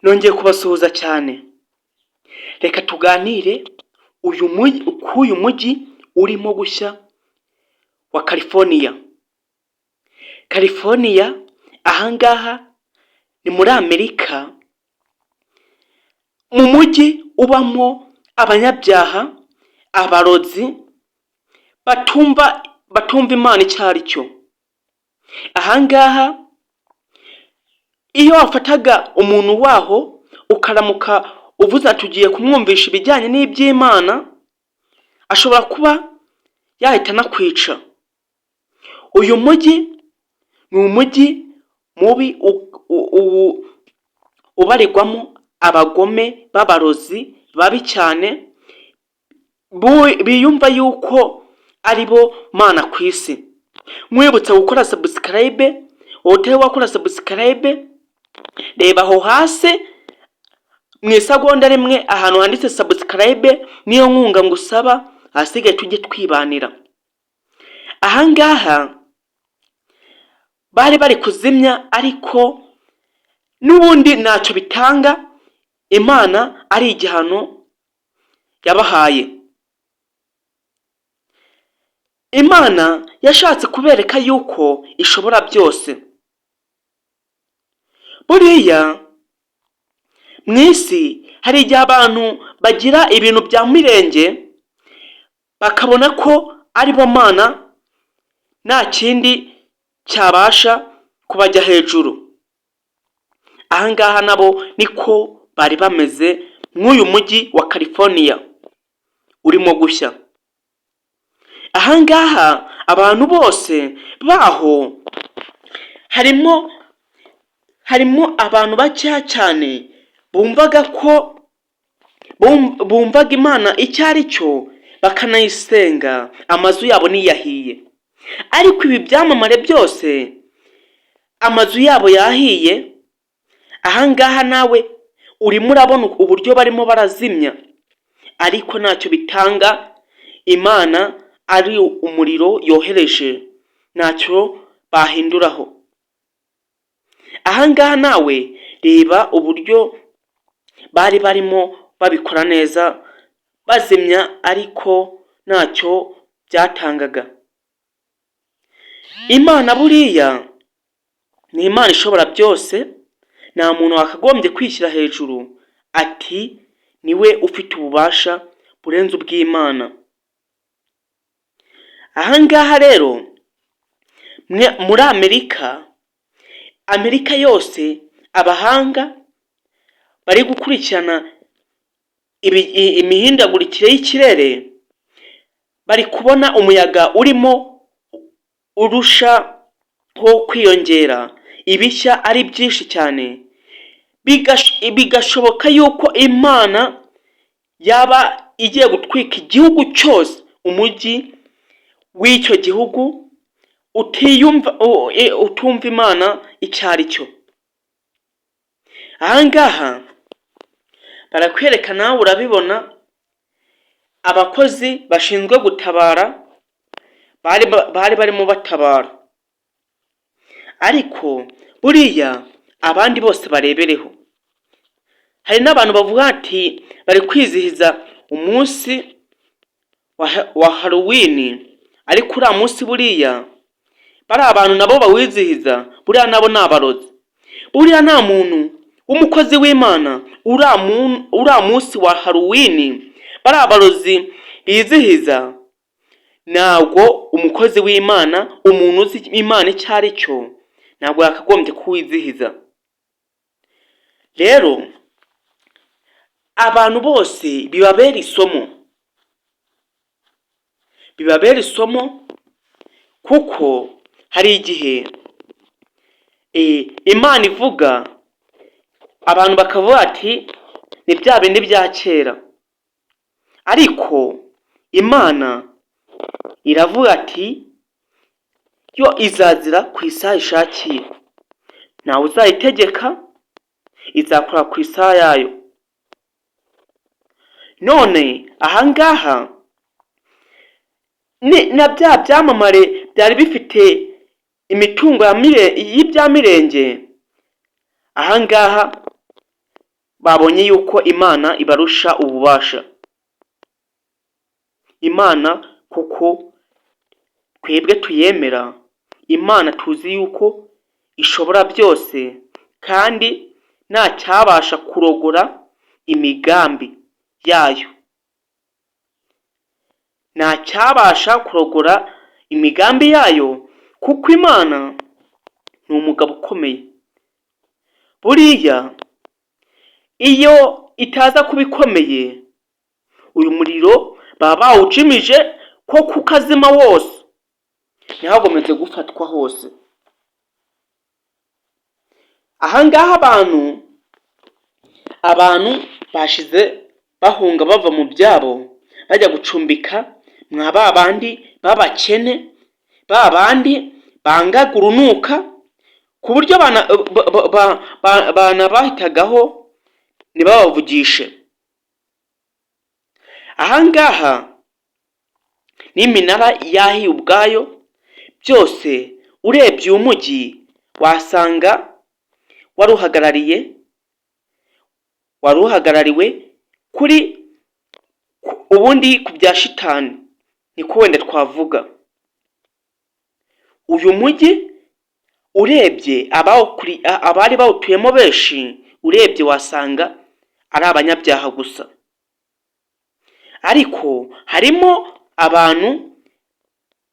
Nongeye kubasuhuza cyane. Reka tuganire uyu mujyi k'uyu mujyi urimo gushya wa California. California ahangaha ni muri Amerika, mu mujyi ubamo abanyabyaha, abarozi batumva Imana icyo ari cyo. Ahangaha iyo wafataga umuntu waho ukaramuka uvuze ati ugiye kumwumvisha ibijyanye n'iby'Imana, ashobora kuba yahita anakwica. Uyu mujyi ni umujyi mubi ubarirwamo abagome b'abarozi babi cyane, biyumva yuko ari bo Mana ku isi. Nkwibutsa gukora subscribe, wowe utari wakora subscribe, reba aho hasi mu isegonda rimwe ahantu handitse subscribe, niyo nkunga ngusaba, ahasigaye tujye twibanira. Ahangaha bari bari kuzimya, ariko n'ubundi ntacyo bitanga, Imana ari igihano yabahaye. Imana yashatse kubereka yuko ishobora byose. Buriya mu isi hari igihe abantu bagira ibintu bya mirenge, bakabona ko ari bo Mana, nta kindi cyabasha kubajya hejuru. Ahangaha nabo niko bari bameze mw'uyu mujyi wa California urimo gushya. Ahangaha abantu bose baho harimo abantu bakeya cyane bumvaga ko bumvaga Imana icyo ari cyo, bakanayisenga, amazu yabo ntiyahiye. Ariko ibi byamamare byose amazu yabo yahiye. Ahangaha nawe urimo urabona uburyo barimo barazimya, ariko ntacyo bitanga. Imana ari umuriro yohereje, ntacyo bahinduraho. Ahangaha nawe reba uburyo bari barimo babikora neza bazimya, ariko ntacyo byatangaga. Imana buriya ni Imana ishobora byose. Nta muntu wakagombye kwishyira hejuru ati niwe ufite ububasha burenze ubw'Imana. Ahangaha rero muri Amerika, Amerika yose, abahanga bari gukurikirana imihindagurikire y'ikirere bari kubona umuyaga urimo urushaho kwiyongera, ibishya ari byinshi cyane, bigashoboka yuko Imana yaba igiye gutwika igihugu cyose, umujyi w'icyo gihugu utiyumva, utumva Imana icyo ari cyo. Ahangaha barakwereka, nawe urabibona, abakozi bashinzwe gutabara bari barimo batabara, ariko buriya abandi bose barebereho. Hari n'abantu bavuga ati bari kwizihiza umunsi wa Halloween, ariko uriya munsi buriya bari abantu nabo bawizihiza, buriya nabo ni abarozi. Buriya nta muntu w'umukozi w'Imana, uriya munsi wa Halloween bari abarozi bizihiza, ntabwo umukozi w'Imana, umuntu uzi Imana icyo ari cyo, ntabwo yakagombye kuwizihiza. Rero abantu bose bibabera isomo, bibabera isomo, kuko hari igihe Imana ivuga, abantu bakavuga ati ni bya bindi bya kera, ariko Imana iravuga ati yo izazira ku isaha ishakiye, ntawe uzayitegeka, izakora ku isaha yayo. None ahangaha ni na bya byamamare byari bifite imitungo y'ibya mirenge ahangaha. Babonye yuko Imana ibarusha ububasha. Imana kuko twebwe tuyemera, Imana tuzi yuko ishobora byose kandi nta cyabasha kurogora imigambi yayo, nta cyabasha kurogora imigambi yayo, kuko Imana ni umugabo ukomeye. Buriya iyo itaza kuba ikomeye, uyu muriro baba bawujimije ko ukazima wose, ntihagomeze gufatwa hose. Ahangaha abantu bashize bahunga, bava mu byabo bajya gucumbika mwa ba bandi b'abakene, ba bandi bangaga urunuka, ku buryo banabahitagaho ntibabavugishe. Ahangaha n'iminara yahiye ubwayo byose. Urebye uyu mujyi wasanga wari uhagarariwe kuri ubundi ku bya shitani, niko wenda twavuga. Uyu mujyi urebye abari bawutuyemo benshi, urebye wasanga ari abanyabyaha gusa, ariko harimo abantu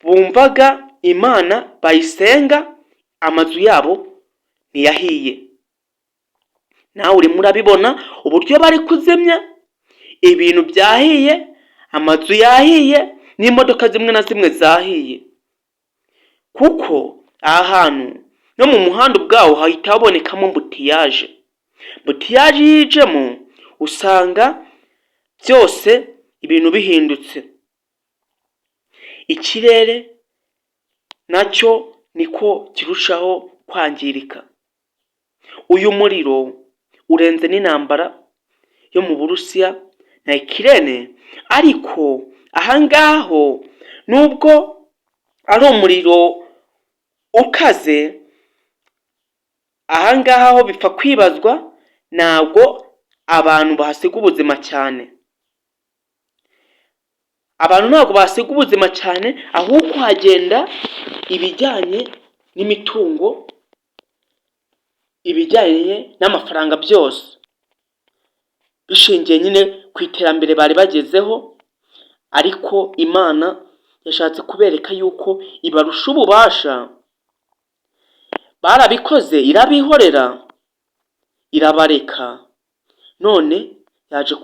bumvaga Imana, bayisenga, amazu yabo ntiyahiye. Nawe urimo urabibona uburyo bari kuzimya ibintu byahiye, amazu yahiye n'imodoka zimwe na zimwe zahiye, kuko aha hantu no mu muhanda ubwawo hahita habonekamo embouteillage. Embouteillage iyo ijemo usanga byose ibintu bihindutse. Ikirere nacyo niko kirushaho kwangirika. Uyu muriro urenze n'intambara yo mu Burusiya na Ukraine, ariko ahangaha ho nubwo ari umuriro ukaze, ahangaha ho bipfa kwibazwa, ntabwo abantu bahasiga ubuzima cyane. Abantu ntabwo bahasiga ubuzima cyane, ahubwo hagenda ibijyanye n'imitungo, ibijyanye n'amafaranga, byose bishingiye nyine ku iterambere bari bagezeho. Ariko Imana yashatse kubereka yuko ibarusha ububasha. Barabikoze, irabihorera, irabareka, none yaje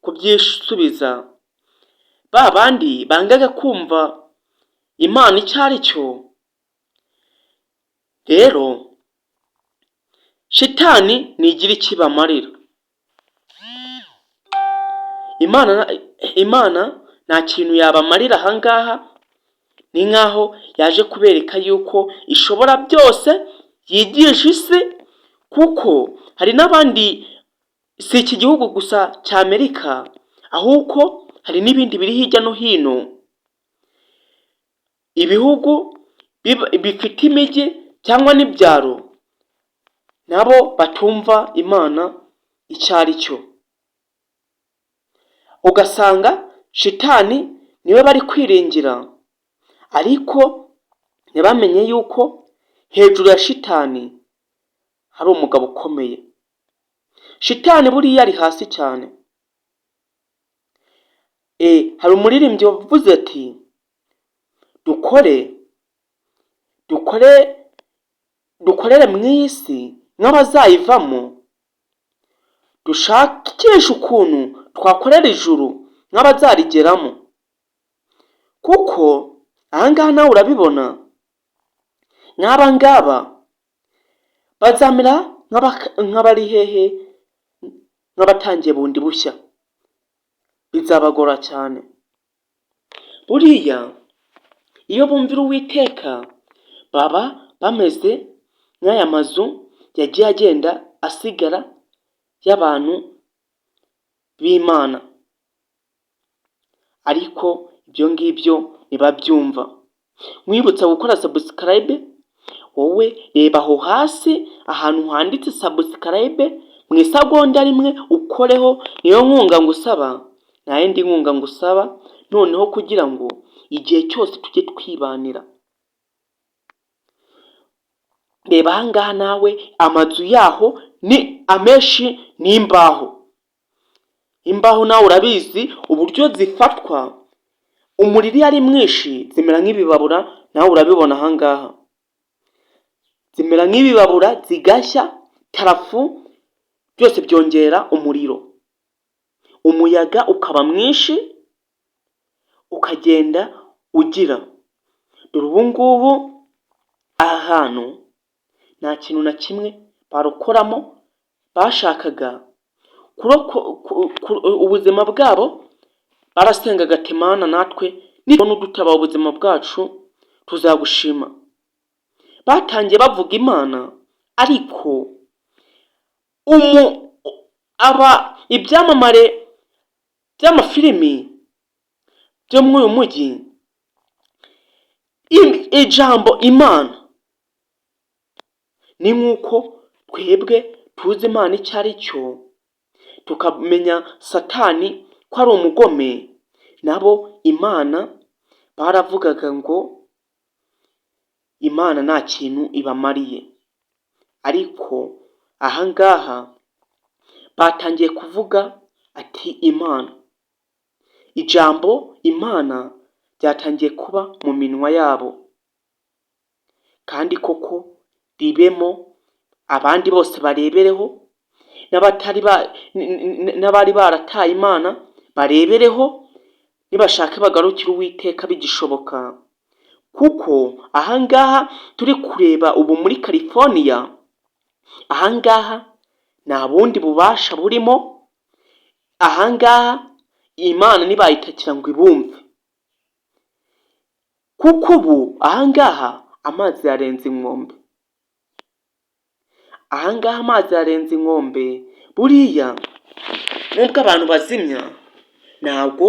kubyisubiza. Ba bandi bangaga kumva Imana icyo ari cyo, rero shitani ntigira icyo ibamarira. Imana nta kintu yabamarira ahangaha. Ni nk'aho yaje kubereka yuko ishobora byose, yigisha isi, kuko hari n'abandi, si iki gihugu gusa cya Amerika, ahubwo hari n'ibindi biri hirya no hino, ibihugu bifite imijyi cyangwa n'ibyaro, nabo batumva Imana icyo ari cyo, ugasanga shitani niwe bari kwiringira, ariko ntibamenye yuko hejuru ya shitani hari umugabo ukomeye. Shitani buriya ari hasi cyane. Hari umuririmbyi wavuze ati: "Dukore, dukore, dukorere mu isi nk'abazayivamo, dushakishe ukuntu twakorera ijuru nk'abazarigeramo." Kuko ahangaha nawe urabibona, nk'aba ngaba bazamera nk'abari hehe, nk'abatangiye bundi bushya, bizabagora cyane. Buriya iyo bumvira Uwiteka baba bameze nk'aya mazu yagiye agenda asigara y'abantu b'Imana, ariko ibyo ngibyo ntibabyumva. Nkwibutsa gukora subscribe. Wowe reba aho hasi ahantu handitse subscribe. Mu isegonda rimwe ukoreho, niyo nkunga ngusaba, nta yindi nkunga ngusaba, noneho kugira ngo igihe cyose tujye twibanira. Reba aha ngaha nawe, amazu yaho ni amenshi ni imbaho. Imbaho nawe urabizi uburyo zifatwa, umuriro iyo ari mwinshi zimera nk'ibibabura, nawe urabibona aha ngaha. Zimera nk'ibibabura zigashya, tarafu byose byongera umuriro. Umuyaga ukaba mwinshi ukagenda ugira. Dore ubu ngubu aha hantu nta kintu na kimwe barokoramo, bashakaga ubuzima bwabo, barasengaga ati: "Mana, natwe nitubona udutabara ubuzima bwacu tuzagushima." Batangiye bavuga Imana, ariko aba ibyamamare by'amafilimi byo muri uyu mujyi, ijambo Imana ni nk'uko twebwe tuzi Imana icyo ari cyo, tukamenya Satani ko ari umugome, nabo Imana baravugaga ngo Imana nta kintu ibamariye. Ariko aha ngaha batangiye kuvuga ati Imana, ijambo Imana ryatangiye kuba mu minwa yabo, kandi koko ribemo, abandi bose barebereho, n'abari barataye Imana barebereho, nibashake bagarukire Uwiteka bigishoboka, kuko aha ngaha turi kureba ubu muri California, aha ngaha nta bundi bubasha burimo, aha ngaha Imana ntibayitakira ngo ibumve, kuko ubu aha ngaha amazi yarenze inkombe. Aha ngaha amazi yarenze inkombe, buriya nubwo abantu bazimya, ntabwo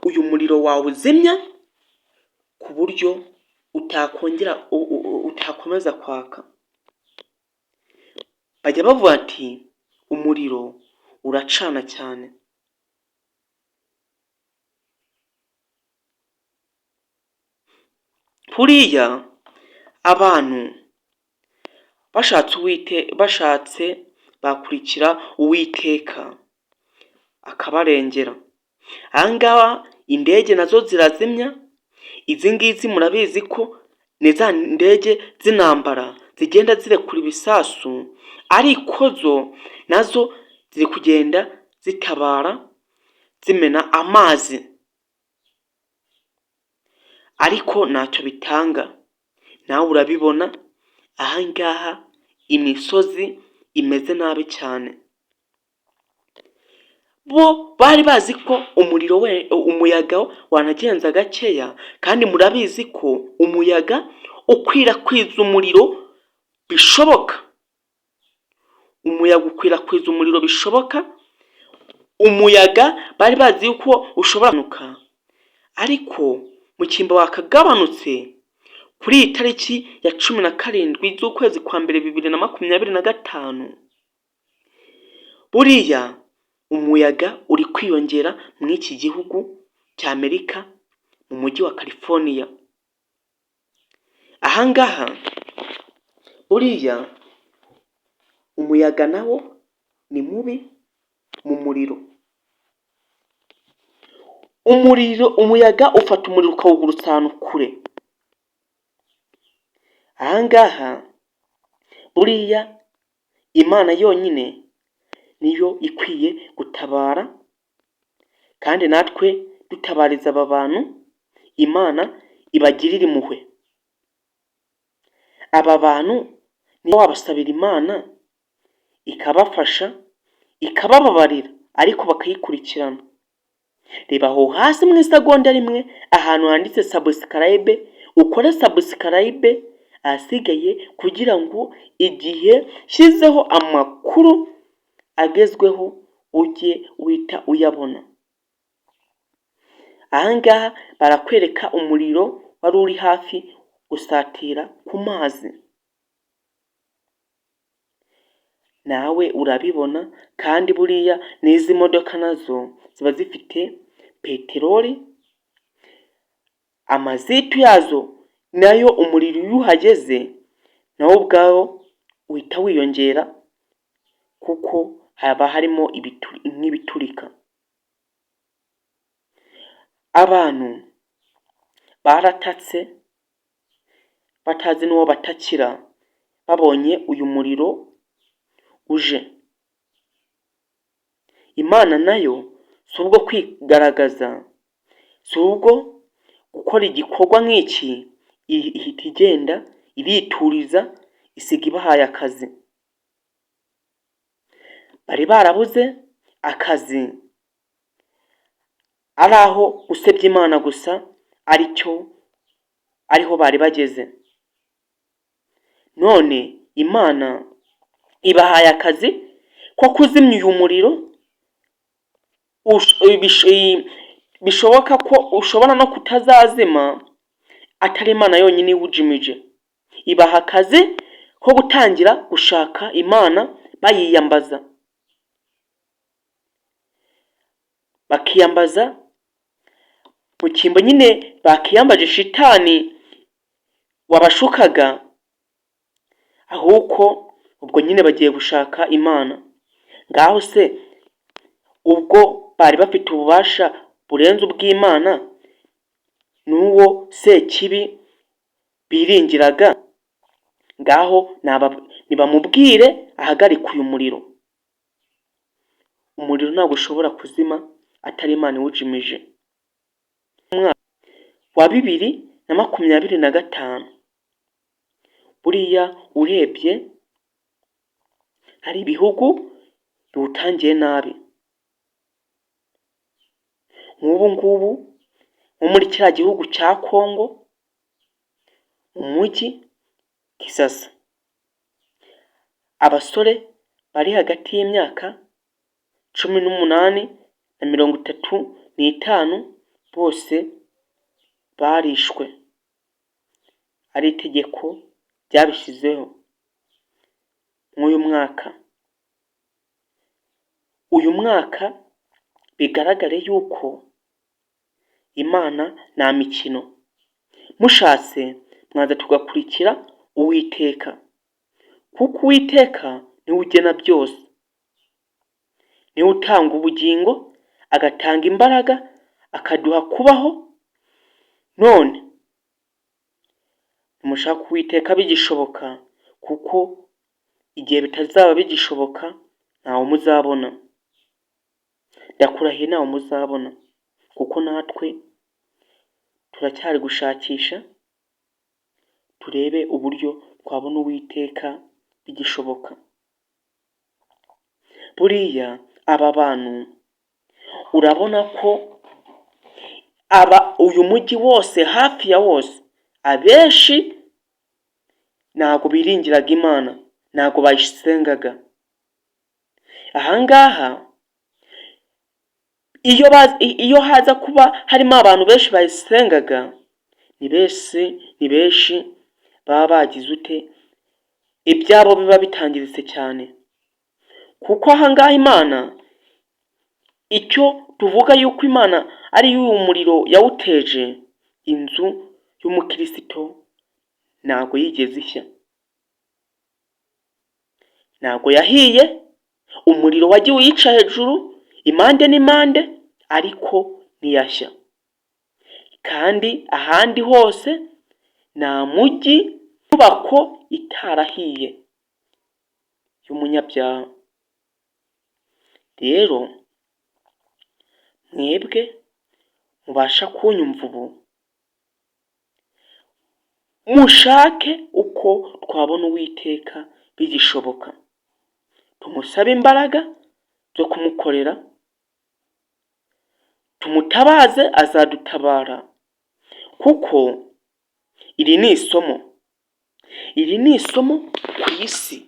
uyu muriro wawuzimya ku buryo utakongera utakomeza kwaka. Bajya bavuga ati umuriro uracana cyane. Buriya abantu bashatse bashatse bakurikira Uwiteka akabarengera. Aha ngaha indege nazo zirazimya, izi ngizi murabizi ko ni za ndege z'intambara zigenda zirekura ibisasu, ariko zo nazo ziri kugenda zitabara zimena amazi, ariko ntacyo bitanga. Nawe urabibona aha ngaha imisozi imeze nabi cyane. Bo bari bazi ko umuriro we, umuyaga wanagenza gakeya, kandi murabizi ko umuyaga ukwirakwiza umuriro bishoboka. Umuyaga ukwirakwiza umuriro bishoboka, umuyaga bari bazi yuko ushobora kugabanuka, ariko mu cyimbo wakagabanutse kuri iyi tariki ya 17 z'ukwezi kwa mbere 2025, buriya umuyaga uri kwiyongera muri iki gihugu cya Amerika mu mujyi wa California. Aha ngaha buriya umuyaga nawo ni mubi mu muriro. Umuriro, umuyaga ufata umuriro ukawugurutsa ahantu kure. Aha ngaha buriya Imana yonyine niyo ikwiye gutabara, kandi natwe dutabariza aba bantu, Imana ibagirire impuhwe. Aba bantu niba wabasabira Imana ikabafasha, ikabababarira, ariko bakayikurikirana. Reba aho hasi mu isegonda rimwe ahantu handitse subscribe, ukore subscribe, ahasigaye kugira ngo igihe nshyizeho amakuru agezweho ujye uhita uyabona. Aha ngaha barakwereka umuriro wari uri hafi gusatira ku mazi. Nawe urabibona. Kandi buriya n'izi modoka nazo ziba zifite peteroli, amazitu yazo nayo umuriro iyo uhageze nawo ubwawo uhita wiyongera, kuko haba harimo nk'ibiturika. Abantu baratatse batazi n'uwo batakira babonye uyu muriro uje. Imana nayo si ubwo kwigaragaza, si ubwo gukora igikorwa nk'iki, ihita igenda irituriza, isiga ibahaye akazi. Bari barabuze akazi ari aho gusebya Imana gusa, aricyo ariho bari bageze. None Imana ibahaye akazi ko kuzimya uyu muriro, bishoboka ko ushobora no kutazazima atari Imana yonyine iwujimije. Ibaha akazi ko gutangira gushaka Imana bayiyambaza, bakiyambaza mu cyimbo nyine bakiyambaje shitani wabashukaga, ahubwo ubwo nyine bagiye gushaka Imana. Ngaho se ubwo bari bafite ububasha burenze ubw'Imana n'uwo Sekibi biringiraga, ngaho nibamubwire ahagarike uyu muriro. Umuriro ntabwo ushobora kuzima atari Imana iwujimije. Umwaka wa 2025, buriya urebye hari ibihugu biwutangiye nabi. Nk'ubu ngubu nko muri kiriya gihugu cya Kongo, mu mujyi Kisasa, abasore bari hagati y'imyaka 18 na 35 bose barishwe, ari itegeko ryabishyizeho mw'uyu mwaka. Uyu mwaka bigaragare yuko Imana nta mikino, mushatse mwaza tugakurikira Uwiteka, kuko Uwiteka niwe ugena byose, niwe utanga ubugingo, agatanga imbaraga, akaduha kubaho. None nimushake Uwiteka bigishoboka, kuko igihe bitazaba bigishoboka ntawe muzabona. Ndakurahiye ntawe muzabona, kuko natwe turacyari gushakisha turebe uburyo twabona Uwiteka bigishoboka. Buriya aba bantu urabona ko aba uyu mujyi wose hafi ya wose, abenshi ntabwo biringiraga Imana, ntabwo bayisengaga. Ahangaha iyo haza kuba harimo abantu benshi bayisengaga, ni benshi baba bagize ute, ibyabo biba bitangiritse cyane, kuko ahangaha Imana, icyo tuvuga yuko Imana ari y'uyu muriro yawuteje, inzu y'umukirisito ntabwo yigeze ishya, ntabwo yahiye. Umuriro wagiye uyica hejuru impande n'impande, ariko ntiyashya. Kandi ahandi hose nta mujyi inyubako itarahiye y'umunyabyaha. Rero mwebwe mubasha kunyumva ubu, mushake uko twabona Uwiteka bigishoboka, tumusabe imbaraga zo kumukorera, tumutabaze azadutabara, kuko iri ni isomo, iri ni isomo ku isi.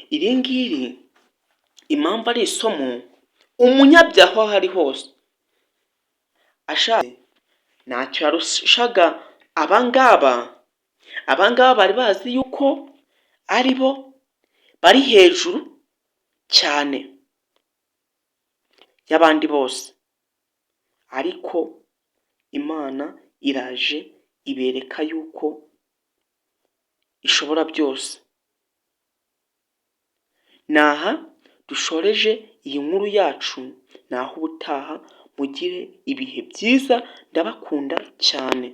Iri ngiri impamvu ari isomo, umunyabyaha aho ari hose ashatse ntacyo yarushaga abangaba. Abangaba bari bazi yuko ari bo. bari hejuru cyane y'abandi bose, ariko Imana iraje ibereka yuko ishobora byose. Ni aha dushoreje iyi nkuru yacu, naho ubutaha, mugire ibihe byiza, ndabakunda cyane.